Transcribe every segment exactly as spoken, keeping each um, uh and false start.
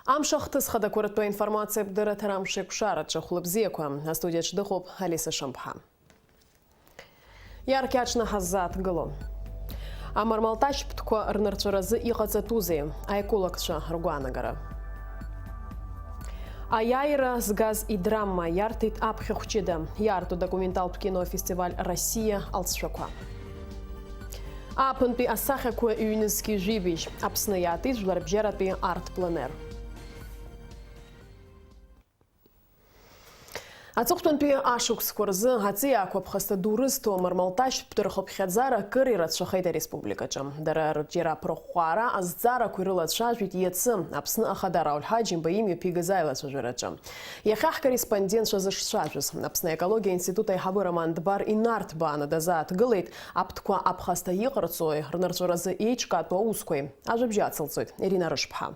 Амш ахҭыс хадақәа ртәы аинформациатә дырраҭара амш еиқәшараҿы хәлыбзиақәа. Астудиаҿы дыҟоуп Алиса Шамԥҳа. Иаркьаҿны ҳаззааҭгыло. Амармалташьтәқәа рнырҵәаразы иҟаҵатәузеи? Аекологцәа ргәаанагара. Аиааира згаз идрама иарҭеит аԥхьахә ҷыда, иаарту документалтә кинофестиваль Россиа алҵшәақәа. Ааԥынтәи асахьақәа ҩнызқь жәибжь, Аԥсны иаатит жәларбжьаратәи арт-пленер. Аҵыхәтәантәи ашықәсқәа рзы аҵиаақәа ԥхасҭа ду рызҭо амармалташьтә рхыԥхьаӡара акыр ирацәахеит ареспубликаҿы. Дара рҿиара аԥырӷәӷәара азҵаарақәа ирылацәажәеит иацы Аԥсны Ахада Рауль Ҳаџьымба имҩаԥигаз аилацәажәараҿы. Иахьа ҳкорреспондентцәа зышцәажәоз, Аԥсны аекологиа институт аиҳабы Роман Дбар инарҭбааны дазааҭгылеит, аԥҭқәа аԥхасҭа иҟарҵои, рнырҵәаразы еиҿкаатәу аусқәеи. Ажәабжь ацылҵоит Ирина Рышԥҳа.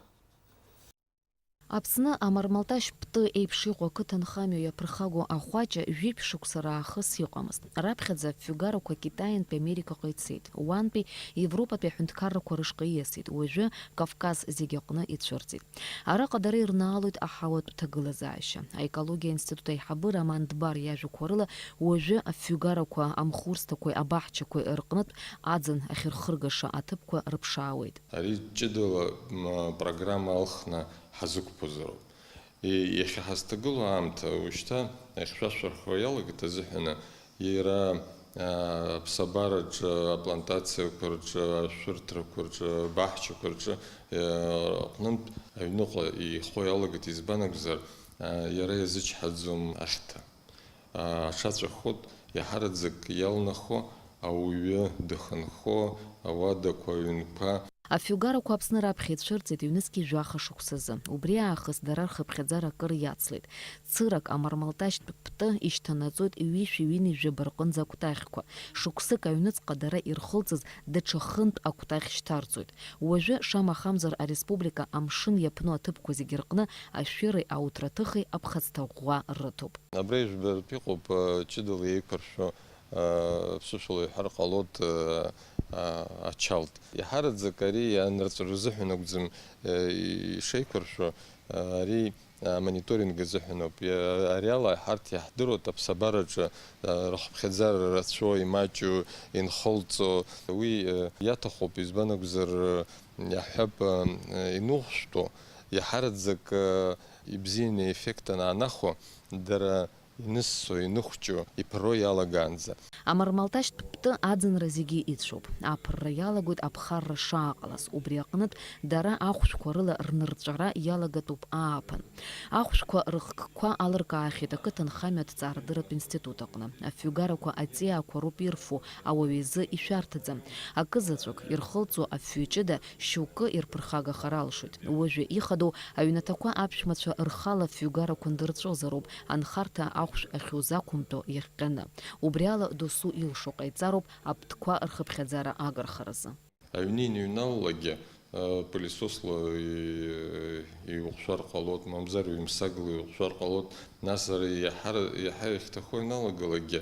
Аԥсны амармалташь пту еиԥш иҟоу ақыҭанхамҩа иаԥырхагоу ахәаҷа жәиԥшь шықәса раахыс иҟамызт. Раԥхьаӡа афҩгарақәа Китаиантәи Америкаҟа ицеит, уантәи Европатәи аҳәынҭқаррақәа рышҟа ииасит, уажәы Кавказ зегьы аҟны ицәырҵит. Араҟа дара ирнаалоит аҳауатә ҭагылазаашьа. Аекологиа аинститут аиҳабы Роман Дбар иажәақәа рыла, уажәы афҩгарақәа, амхурсҭақәеи абаҳчақәеи рҟнытә аӡын ахьырхыргаша аҭыԥқәа рыԥшаауеит. Ари ҷыдала, м, программа алхны ҳазықәԥозароуп. И-, иахьа ҳазҭагылоу аамҭа уажәшьҭа ахьшәашәархо иалагеит азыҳәаны, иара, а, аԥсабараҿы, аплантациақәа рҿы, ашәырҭрақәа рҿы, абаҳчақәа рҿы, а, аҟнынтә аҩныҟа ихо иалагеит, избан акәзар, а, иара иазычҳаӡом ахьҭа. Аҽаҵәахот иаҳараӡак иалнахуа ауаҩы дахынхо ауадақәа, аҩнқәа. Афҩгарақәа Аԥсны раԥхьа ицәырҵит ҩнызқь жәаха шықәсазы. Убри аахыс дара рхыԥхьаӡара акыр иацлеит. Цырак амармалташьтә пту ишьҭанаҵоит ҩышәи ҩынҩажәи жәаба рҟынӡа акәтаӷьқәа. Шықәсык аҩныҵҟа дара ирхылҵыз даҽа хынтә акәтаӷь шьҭарҵоит. Уажәы, шамахамзар, ареспублика амшын иаԥну аҭыԥқәа зегьы рҟны ашәыреи ауҭраҭыхи аԥхасҭа ӷәӷәа рыҭоуп. Абра ижәбартә иҟоуп, а, ҷыдала еиқәыршәо, а, ԥсышәала иҳәар ҟалоит, а, а, ачалт. Иаҳараӡак ари анырҵәара рзыҳәан акәӡам, а, ишеиқәыршәо, а, ари, а, амониторинг азыҳәан ауп. Иа-, ари ала ҳарҭ иаҳдыруеит аԥсабараҿы, а, рыхыԥхьаӡара рацәоу, имаҷу, инхылҵо. Уи, а, иаҭахуп, избан акәзар, а, иаҳҳәап, а, инухәшәтәу, иаҳараӡак, а, ибзианы еффект анаанахәо, дара иныссо, иныхәҷу, иԥыруа иалагаанӡа. Амармалташьтә пту аӡынра зегьы ицәоуп. Аԥырра иалагоит аԥхарра шааҟалаз. Убри аҟнытә, дара ахәшәқәа рыла рнырҵәара иалагатәуп ааԥын. Ахәшәқәа рыхкқәа алыркаахьеит ақыҭанхамҩа аҭҵаарадырратә институт аҟны. Афҩгарақәа аҵиаақәа роуп ирфу, ауаҩы изы ишәарҭаӡам. Акызаҵәык ирхылҵуа афҩы ҷыда шьоукы ирԥырхагахар алшоит. Уажәы ихадоу аҩнаҭақәа аԥшәмацәа рхала афҩгарақәа ндырҵәозароуп, анхарҭа ахәшә ахьузақәымтәо иахҟьаны. Убри ала досу илшо ҟаиҵароуп аптқәа рхыԥхьаӡара агархаразы. Аҩны иныҩналалакгьы, а, пылесосла и-, иуҟәшәар ҟалоит, мамзар ҩымсагла иуҟәшәар ҟалоит, нас ара иаҳар-, иаҳа иахьҭахо иналагалакгьы,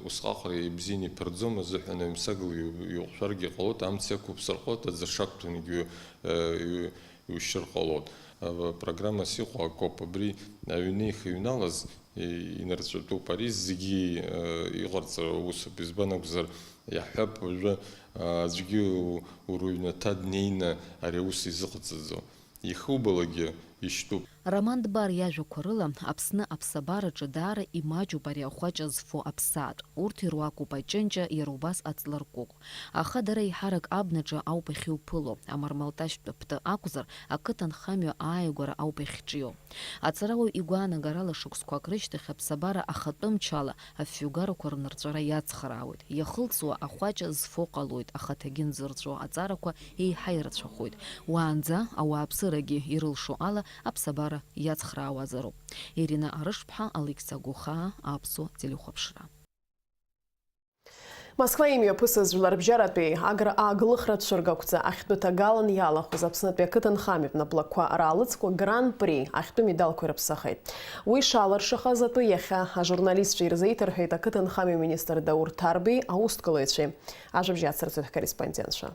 Усҟак ари ибзианы иԥырӡом азыҳәан, аҩмсагала иу-, иуҟәшәаргьы ҟалоит, амца иақәуԥсар ҟалоит, аӡы шақәҭәангьы, э, иу-, иушьыр ҟалоит. Ава-, программас иҟоу акоуп, абри аҩны ихыҩналаз, и-, инарҵәатәуп. Ари зегьы, э, иҟарҵара усуп, избан акәзар, иаҳҳәап, уажәы, а, аӡәгьы у-, уара уҩнаҭа днеины ари аус изыҟаҵаӡом. Ихубалагьы ишьтәуп. Роман Дбар иажәақәа рыла, Аԥсны аԥсабараҿы даара имаҷуп ари ахәаҷа зфо аԥсаатә. Урҭ ируакуп аҷынҷа, иара убас аҵларкәыкә. Аха дара еиҳарак абнаҿы ауп ахьуԥыло, амармалташьтә пту акәзар, ақыҭанхамҩа ааигәара ауп иахьҿио. Аҵарауаҩ игәаанагарала, шықәсқәак рышьҭахь аԥсабара ахатәы мчала афҩгарақәа рнырҵәара иацхраауеит. Иахылҵуа ахәаҷа зфо ҟалоит, ахаҭагьы нзырҵәо аҵарақәа еиҳа ирацәахоит. Уаанӡа ауааԥсырагьы ирылшо ала аԥсабара иацхраауазароуп. Ирина Арышԥҳа, Алықьса Гухаа, Аԥсуа телехәаԥшра. Москва имҩаԥысыз жәларбжьаратәи Агра ааглыхра цәыргақәҵа ахьтәы ҭагалан иалахәыз Аԥснытәи ақыҭанхамҩатә наплакқәа раалыҵқәа Гран-при ахьтәы медалқәа ирыԥсахеит. Уи шалыршахаз атәы иахьа ажурналистцәа ирзеиҭарҳәеит ақыҭанхамҩа министр Даур Ҭарбеи аусҭгылаҩцәеи. Ажәабжь ацырҵоит ҳкорреспондентцәа.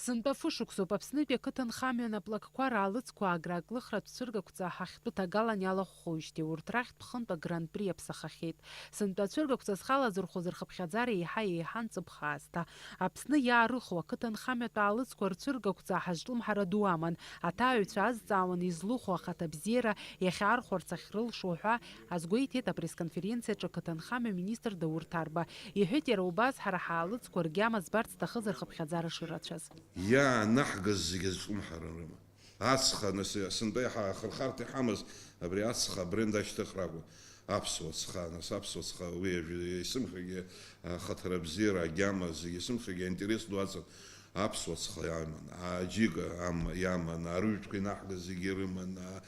Сынтәа фышықәсоуп Аԥснытәи ақыҭанхамҩа анаплакқәа раалыҵқәа агра аклыхратә цәыргақәҵа ҳахьтәы ҭагалан иалахәхоижьҭеи урҭ рахьтә ԥхынтә агран-при иаԥсахахьеит. Сынтәа ацәыргақәҵа зхалазырхәыз рхыԥхьаӡара еиҳа-еиҳан ҵыԥх аасҭа. Аԥсны иаарыху ақыҭанхамҩатә аалыҵқәа рцәыргақәҵа ҳазҿлымҳара ду аман. Аҭааҩцәа азҵаауан излыху ахаҭабзиара иахьаархәарц ахьрылшо ҳәа азгәеиҭеит апресс-конференциаҿы ақыҭанхамҩа министр Даур Ҭарба. Иҳәеит иара убас ҳара ҳаалыҵқәа ргьама збарц зҭахыз рхыԥхьаӡара шырацәаз. Иаанаҳгаз зегьы азҿлымҳара рыман. Ацха, нас, сынтәа иаҳа ахырхарҭа иҳамаз абри ацха абренд ашьҭыхра акәын. Аԥсуа ацха, нас, аԥсуа ацха, уи ажәа, есымхагьы ахаҭара бзиара, агьама, зегьы есымхагьы аинтерес ду аҵан. Аԥсуа ацха иаман, аџьыка ам-, иаман, арыжәтәқәа инаҳгаз зегьы ирыман, а,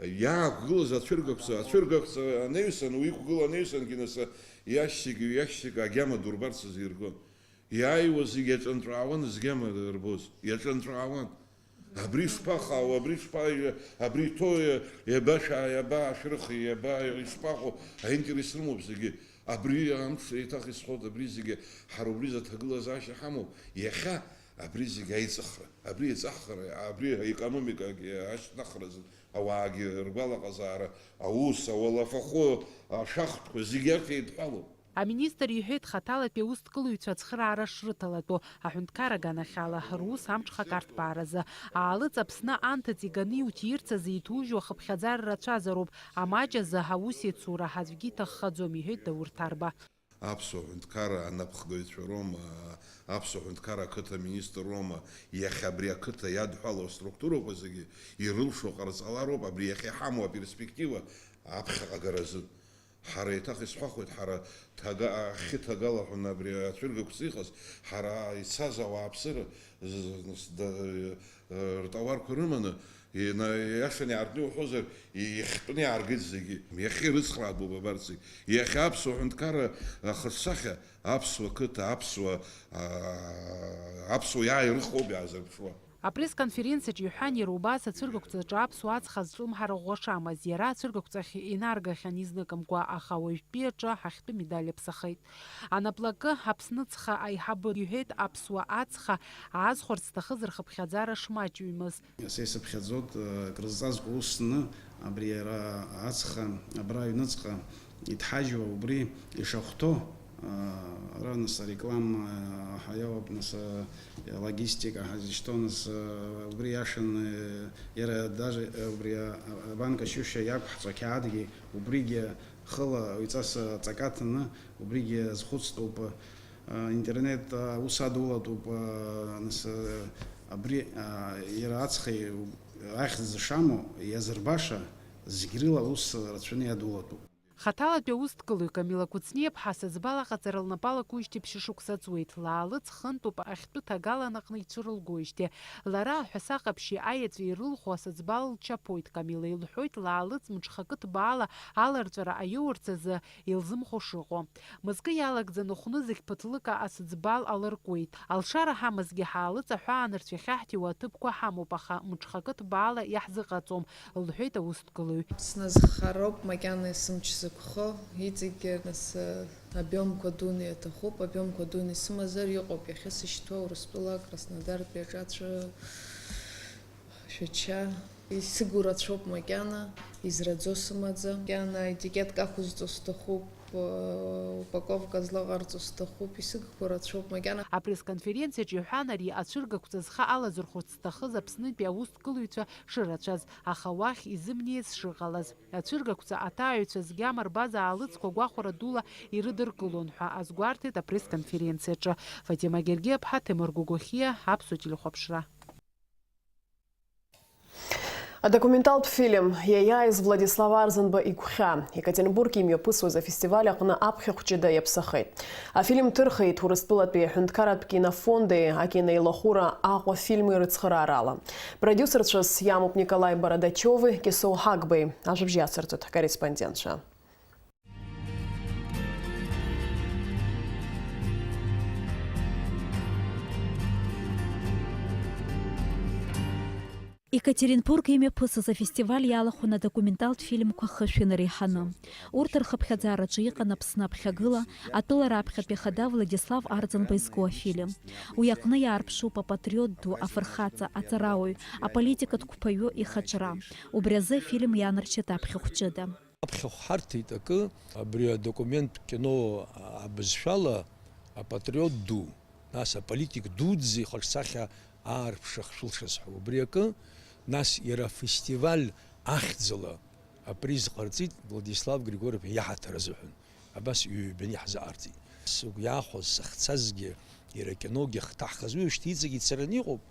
иаақәгылаз ацәыргақәҵа, ацәыргақәҵа анаҩсан, уиқәгыла анаҩсангьы, нас, иашьцәагьы, иашьцәагьы агьама дурбарц азы иргон. Иааиуаз зегьы иаҿынҵәаауан, зегьы амала рбоз, иаҿынҵәаауан. Абри шԥахаау, абри шԥа-, абри иҭоу, иабашәа-, иабаашәрыхи, иаба-, ишԥаҟоу, аинтерес рымоуп зегьы. Абри амш еиҭах исҳәоит, абри зегьы ҳара убри изы аҭагылазаашьа ҳамоуп. Иахьа абри зегьы аиҵыхра, абри еиҵахра, абри аекономикагьы ашьҭнахразы ауаагьы ргәалаҟазаара, аус, ауалафахәы, ашәахтәқәа зегьы арҭ еидҳәалоуп. Аминистр иҳәеит, хаҭалатәи аусҭкылаҩцәа ацхыраара шрыҭалатәу, аҳәынҭқар аганахьала, рус амҽхак арҭбааразы. Аалыҵ Аԥсны анҭыҵ иганы иуҭиирц азы иҭужьу ахыԥхьаӡара рацәазароуп, амаҷ азы аус иацура аӡәгьы иҭаххаӡом, иҳәеит Даур Ҭарба. Аԥсуа ҳәынҭқарра анапхгаҩцәа роума, аԥсуа ҳәынҭқарра ақыҭа аминистр роума, иахьа абри ақыҭа иадҳәалоу аструктурақәа зегьы ирылшо ҟарҵалароуп, абри иахьа иҳамоу аперспектива аԥхьаҟа агаразы. Ҳара еиҭах исҳәахуеит, ҳара ҭага-, ахьы ҭагала ҳәа абри ацәыргақәҵа иҟаз, ҳара ицаз ауааԥсыра з-, з-, да-, ртауарқәа рыманы, ина-, иашаны иаартны иуҳәозар, ихтәны иааргеит зегьы. Иахьа ирыцхраатәуп абарҭ зегь. Иахьа аԥсуа ҳәынҭқарра ахаҿсахьа, аԥсуа қыҭа, аԥсуа, аа, аԥсуа иааирыхроуп иаазырԥшуа. Апресс-конференциаҿы иҳәан иара убас ацәыргақәҵаҿы аԥсуа ацха азҿлымҳара ӷәӷәа шамаз, иара ацәыргақәҵахь инаргахьан изныкымкәа, аха уажәтәи аҿы ҳахьтәы медаль аԥсахеит. Анаплакы Аԥсныцха аиҳабы иҳәеит, аԥсуа ацха аазхәарц зҭахыз рхыԥхьаӡара шмаҷҩымыз. Са исыԥхьаӡоит, крызҵазкуа ус зны, абри ара ацха абра аҩныҵҟа иҭҳажьуа убри ишахәҭоу, ара нас ареклама ҳәа иоуп, нас алогистика ҳәа изышьҭоу, нас убри иашан, иара даже убри абанка шьушьа иақәҳҵо ақьаадгьы убригьы хыла уаҩҵас аҵакы аҭаны убригьы азхәыцтәуп. Интернет аус адулатәуп, нас абри иара ацха ахьӡ зшамоу иазырбаша зегь рыла аус рацәаны иадулатәуп. Хаҭалатәи аусҭкылаҩ Камила Кәыҵниаԥҳа асыӡбал аҟаҵара лнапы алакуижьҭеи ԥшьышықәса ҵуеит. Лаалыҵ хынтәуп ахьтәы ҭагалан аҟны ицәырылгоижьҭеи. Лара аҳәаса ҟаԥшьи аеҵәеи ирылху асыӡбал лчаԥоит. Камила илҳәоит, Лаалыҵ мҽхакы ҭбаала аларҵәара аиоурц азы илзымхо шыҟоу. Мызкы иалагӡаны хәнызқь ԥыҭлыка асыӡбал алыркуеит. Алшара ҳамазгьы ҳаалыҵ аҳәаа анырцә иахьаҳҭиуа аҭыԥқәа ҳамоуп, аха мҽхакы ҭбаала иаҳзыҟаҵом, лҳәеит аусҭгылаҩ. Аԥсны зхароуп макьана есымч зықәхо, иҵегьгьы нас, абиомқәа дуны иаҭахуп, абиомқәа дуны исымазар иҟоуп, иахьа сышьҭоу Урыстәыла, Краснодартәи аҿацәа, Шәача. Исыгу рацәоуп макьана, израӡо сымаӡам. Макьана аетикетка ақәызҵо сҭахуп, упаковка злаҟарҵо сҭахуп, исыгқәо рацәоуп макьана. Апресс-конференциаҿ иҳәан, ари ацәыргақәҵа зхы алазырхәырц зҭахыз Аԥснытәи аусҭгылаҩцәа шырацәаз, аха уахь изымнеиз шыҟалаз. Ацәыргақәҵа аҭааҩцәа згьама рбаза аалыҵқәа гәахәара дула ирыдыркылон ҳәа азгәарҭеит апресс-конференциаҿы. Фатима Гергиаԥҳа, Ҭемыр Гогохиа, Аԥсуа телехәаԥшра. Адокументалтә фильм «Иаиааиз Владислав Арӡынба игәхьаа» Екатеринбург имҩаԥысуаз афестиваль аҟны аԥхьахә ҷыда иаԥсахеит. Афильм ҭырхит Урыстәылатәи аҳәынҭқарратә кинофонди акиноеилахәыра Аҟәа фильми рыцхыраарала. Продиусерцәас иамоуп Николаи Бородачови Кьысоу Ҳагбеи, ажәабжь иацырҵоит ҳкорреспондентцәа. Екатеринбург имҩаԥысыз афестиваль иалахәын адокументалтә фильмқәа хышә инареиҳаны. Урҭ рхыԥхьаӡараҿы иҟан Аԥсны аԥхьагыла, атәыла раԥхьатәи ахада Владислав Арӡынба изку афильм. Уи аҟны иаарԥшуп апатриот ду, афырхаҵа, аҵарауаҩ, аполитикатә қәԥаҩы ихаҿра. Убри азы афильм ианарчеит аԥхьахә ҷыда. Аԥхьахә ҳарҭеит акы, абри адокумент кино абызшәала апатриот ду, нас аполитик дуӡӡа ихаҿсахьа аарԥшах шәылшаз ҳәа. Убри акы, нас иара афестиваль ахьӡала априз ҟарҵеит Владислав Григорьев иаҳаҭыр азыҳәан. Абас ҩбаны иаҳзааирҵеит. Сыгәы иаахәаз сахьцазгьы, иара акиногьы ахҭаҳхыз, уи уажәшьҭа иҵегь ицараны иҟоуп,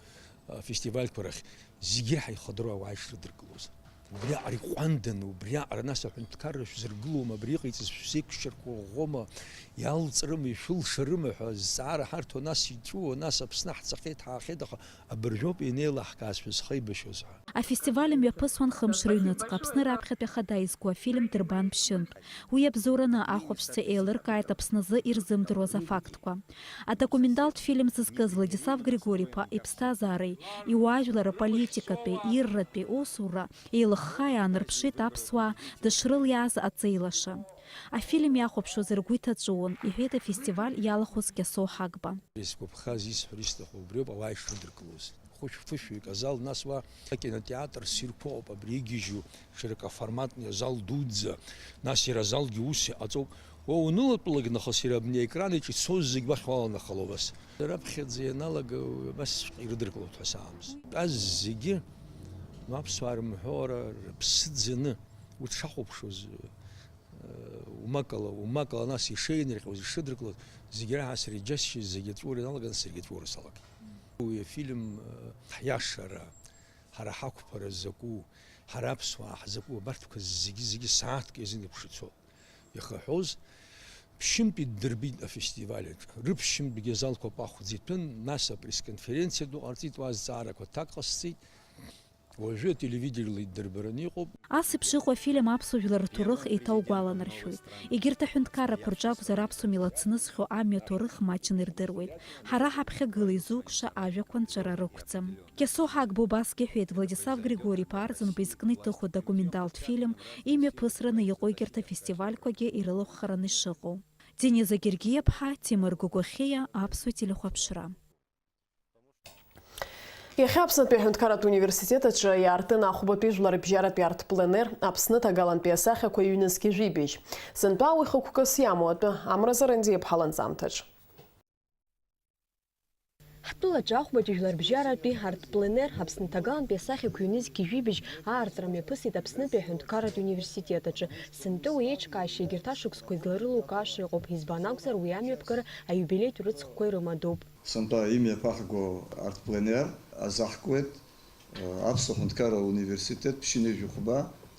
афестивальқәа рахь, зегьы реиҳа ихадароу ауаа ишрыдыркылоз. Убриаҟара иҟәанданы, убриаҟара нас аҳәынҭқарра шәзыргылома, абри иҟаиҵаз шәзеиқәшьырқәа ӷәӷәоума, иалҵрыма, ишәылшарыма ҳәа азҵаара ҳарҭо, нас иҵәуо, нас Аԥсны ҳцахьеит, ҳаахьеит, аха абыржәоуп ианеилаҳкааз ҳәа зхеибашьоз ҳәа. Афестиваль мҩаԥысуан хымш рыҩныҵҟа Аԥсны раԥхьатәи ахада изку афильм Дырбан ԥшьынтә. Уи иабзоураны ахәаԥшцәа еилыркааит Аԥсназы ирзымдыруаз афактқәа. Адокументалтә фильм зызкыз Владислав Григори-иԥа иԥсҭазаареи, иуаажәлар аполитикатәи, ирратәи усура еилыхха иаанарԥшит аԥсуаа дышрылиааз аҵеилаша. Афильм иахәаԥшуаз ргәы иҭаҵәуон, иҳәеит афестиваль иалахәыз Кьасоу Ҳагба. Исгәаԥхаз, исҳәар исҭаху убриоуп, ауаа ишрыдыркылоз. Хәышә-фышәҩык азал, нас уа акинотеатр ссирқәа ыҟоуп, абри игьежьу шьарак аформатни азал дуӡӡа, нас иара азалгьы ус иҟаҵоуп. Уа унылатәалак нахыс иара абни аекран аҿы ицоз зегь уахь уаланахалон абас. Раԥхьаӡа ианалага абасҵәҟьа ирыдыркылоит ҳәа саамызт. Итәаз зегьы, ну, аԥсуаа рымҳәоура рыԥсы ӡаны, урҭ шахәаԥшуаз, умакала, умакала, нас ишеинырҟьоз, ишыдыркылоз, зегь раҳа сара иџьасшьеит, зегь аҵәуара ианалаган, саргьы аҵәуара салагеит. Уи афильм, ҳиашара, ҳара ҳақәԥара закәу, ҳара аԥсуаа ҳзакәу, абарҭқәа зегьы-зегьы сааҭк иазынаԥшуа ицо. Иахьаҳәоз, ԥшьынтәи ддырбеит афестиваль аҿы. Рыԥшьынтәгьы азалқәа пахәӡа иҭәын, нас апресс-конференциа ду ҟарҵеит, уа азҵаарақәа ҭак ҟасҵеит. Уажәы ателевиденила иддырбараны иҟоуп. Ас еиԥш иҟоу афильм аԥсуа жәлар рҭоурых еиҭаугәаланаршәоит. Егьырҭ аҳәынҭқаррақәа рҿы акәзар, аԥсуа милаҭ знызхьоу амҩа аҭоурых маҷны ирдыруеит. Ҳара ҳаԥхьагыла изуқәша ажәақәа нҵәара рықәӡам. Кьасоу Ҳагба убасгьы иҳәеит, Владислав Григори-иԥа Арӡынба изкны иҭыху документалтә фильм имҩаԥысраны иҟоу егьырҭ афестивальқәагьы ирылахәхараны ишыҟоу. Дениза Гергиаԥҳа, Тимур Гогохиа, Аԥсуа телехәаԥшра. Иахьа Аԥснытәи аҳәынҭқарратә университет аҿы иаартын ахәбатәи жәларбжьаратәи арҭ-пленер Аԥсны ҭагалантәи асахьақәа ҩнызқь жәибжь. Сынтәа уи хықәкыс иамоу атәы Амра Зарандиа-иԥҳа ланҵамҭаҿ. Ҳтәылаҿы ахәбатәи жәларбжьаратәи арҭ-пленер Аԥсны ҭагалантәи асахьақәа ҩнызқь жәибжь аартра мҩаԥысит Аԥснытәи аҳәынҭқарратә университет аҿы. Сынтәа уи еиҿкаашьа егьырҭ ашықәсқәа изларылукааша ыҟоуп, избан акәзар, уи амҩаԥгара аиубилеитә рыцхәқәа ирымадоуп. Сынтәа имҩаԥаҳго арҭ-пленер азаҳкуеит, э, Аԥсуа ҳәынҭқарра университет ԥшьынҩажәи хәба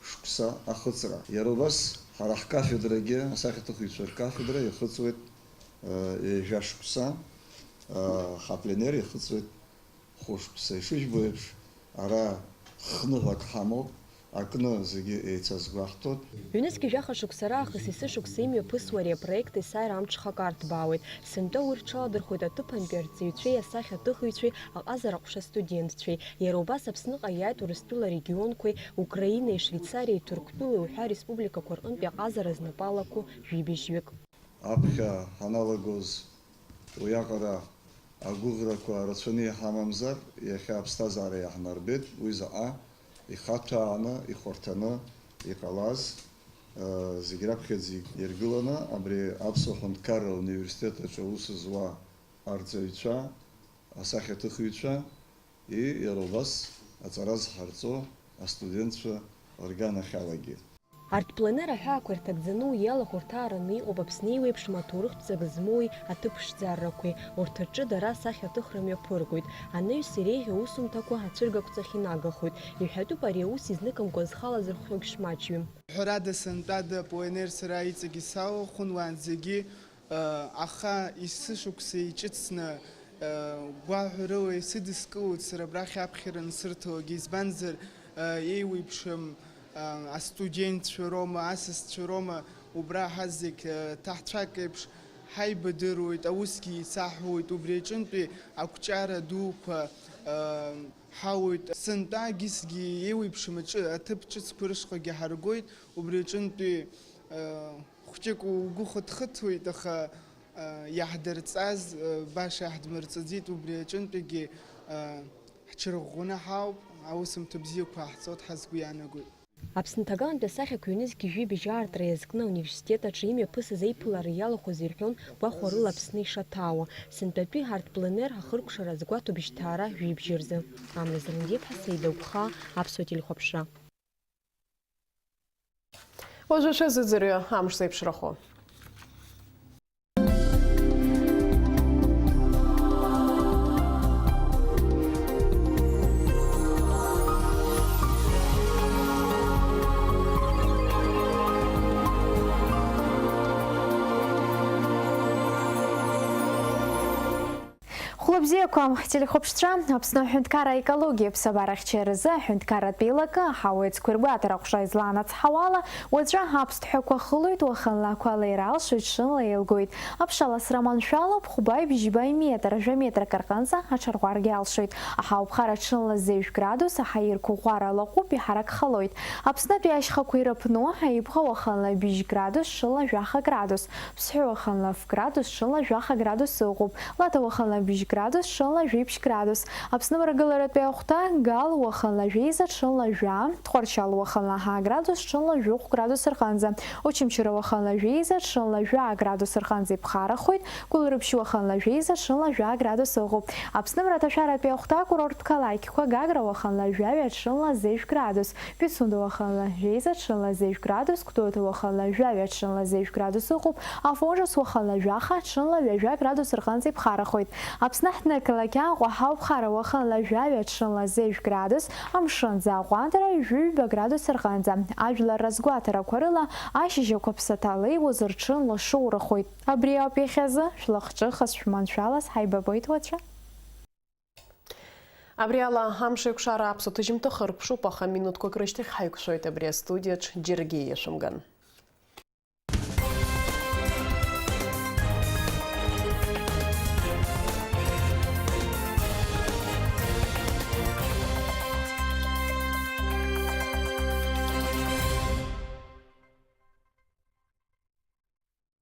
шықәса ахыҵра. Иара убас ҳара ҳкафедрагьы, асахьаҭыхыҩцәа ркафедра иахыҵуеит, э, ҩажәа шықәса, э, ҳапленер иахыҵуеит хәышықәса. Ишыжәбо еиԥш, ара хныҳәак ҳамоуп, акны зегьы еицазгәаҳҭоит. Ҩнызқь жәаха шықәса раахыс есышықәса имҩаԥысуа ари апроект есааира амҽхак арҭбаауеит. Сынтәа уи рҽаладырхәеит аҭыԥантәи арҵаҩцәеи асахьаҭыхыҩцәеи, аҟазара аҟәша астудентцәеи. Иара убас Аԥсныҟа иааит Урыстәыла арегионқәеи, Украинеи, Швеицариеи, Ҭырқәтәылеи уҳәа ареспубликақәа рҟынтәи аҟазара знапы алаку жәибжьҩык. Аԥхьа ҳаналагоз уиаҟара агәыӷрақәа рацәаны иҳамамзар, иахьа аԥсҭазаара иаҳнарбеит, уи заҟа ихаҭәааны, ихәарҭаны иҟалаз, э, зегь раԥхьаӡа иргыланы, абри Аԥсуа ҳәынҭқарра университет аҿы аус зуа арҵаҩцәа, асахьаҭыхҩцәа, и, иара убас аҵара зҳарҵо астудентцәа рганахьалагьы. Арҭ-пленер аҳәаақәа ирҭагӡаны уи иалахәырҭаараны иҟоуп Аԥсны еиуеиԥшым аҭоурыхтә ҵак змоуи аҭыԥ ԥшӡаррақәеи. Урҭ рҿы дара асахьаҭыхра мҩаԥыргоит. Анаҩс иреиӷьу аусумҭақәа ацәыргақәҵахь инагахоит. Иҳәатәуп ари аус изныкымкәа зхала зырхиогь шмаҷҩым. Ҳәарада, сынтәада пленер сара иҵегьы салахәын уаанӡагьы. Аха есышықәса иҿыцны, гәаҳәарыла исыдыскылоит сара абрахь аԥхьара ансырҭалак, избанзар, еиуеиԥшым астудентцәа роума, асасцәа роума, убра ҳазегь ҭаҳцәак еиԥш ҳаибадыруеит, аусгьы еицаҳуеит, убри аҿынтәи ақәҿиара дуқәа Ҳауеит, сынтәа агьысгьы еиуеиԥшым аҿы аҭыԥ ҿыцқәа рышҟагьы ҳаргоит, убри аҿынтәи, э, хәҷык угәы хыҭхыҭуеит, аха, э, иаҳдырҵаз, э, баша иаҳдмырҵаӡеит, убри аҿынтәигьы, э, ҳҽырӷәӷәаны ҳауп, аусумҭа бзиақәа ҟаҳҵоит ҳәа сгәы иаанагоит. Аԥсны аҭакантәи асахьақәа ҩнызқь жәибжь аартра иазкны ауниверситет аҿы имҩаԥысыз аиԥылара иалахәыз ирҳәон гәахәарыла Аԥсны ишаҭаауа. Сынтәатәи арҭ пленер ахыркәшара азгәаҭоуп жьҭаара жәибжь рзы. Амра Зеландиаԥҳа, Саида Гәхаа, Аԥсуа телехәаԥшра. Уажәы шәазыӡырҩы амш зеиԥшрахо. Хәлыбзиақәа, телехәаԥшцәа, Аԥсны аҳәынҭқарра аекологиа аԥсабарахьчаразы аҳәынҭқарратә еилакы аҳауеи ацқәеи ргәаҭара аҟәша излаанацҳауала, уаҵәы аԥсҭҳәақәа хылоит, уахынла ақәа леира алшоит, шынла еилгоит. Аԥшаласра маншәалоуп, хәбаҩ бжьба метр, жәа метрак рҟынӡа аҽарӷәӷәаргьы алшоит. Аҳауаԥхара ҽынла зеижә градус, аҳаирқәа ӷәӷәара лаҟәуп, иҳарак халоит. Аԥснытәи ашьхақәа ирыԥну, Аибӷа уахынла бжь градус, ҽынла жәаха градус. Ԥсҳәы уахынла ф градус, ҽынла жәаха градус ыҟоуп. Лаҭа уахынла бжь градус, ҽынла жәиԥшь градус. Аԥсны мрагыларатәи ахәҭа, Гал уахынла жәеиза, ҽынла жәа, Тҟәарчал уахынла ҳа градус, ҽынла жәохә градус рҟынӡа. Очамчыра уахынла жәеиза, ҽынла жәа градус рҟынӡа иԥхарахоит. Гәылрыԥшь уахынла жәеиза, ҽынла жәа градус ыҟоуп. Аԥсны мраҭашәаратәи ахәҭа, акурорттә қалақьқәа, Гагра уахынла жәаҩа, ҽынла зеижә градус. Пицунда уахынла жәеиза, ҽынла зеижә градус, Гәдоуҭа уахынла жәаҩа, ҽынла зеижә градус ыҟоуп, Афонжас уахынла жәаха, ҽынла ҩажәа градус рҟынӡа иԥхарахоит. Аԥсны аҳҭнықалақь Аҟәа аҳауаԥхара уахынла жәаҩа, ҽынла зеижә градус, амшынӡы аҟәандара ҩажәа градус рҟынӡа. Ажәлар разгәаҭарақәа рыла, ашьыжьақәа ԥсаҭа леиуазар ҽынла шоурахоит. Абри ауп иахьазы, шәлахҿыхыз шәманшәалаз, ҳаибабоит уаҵәы. Абри ала амш еиқәшара аԥсуа ҭыжьымҭа хыркәшоуп, аха минуҭқәак рышьҭахь ҳаиқәшәоит абри астудиаҿ џьаргьы иашәымган.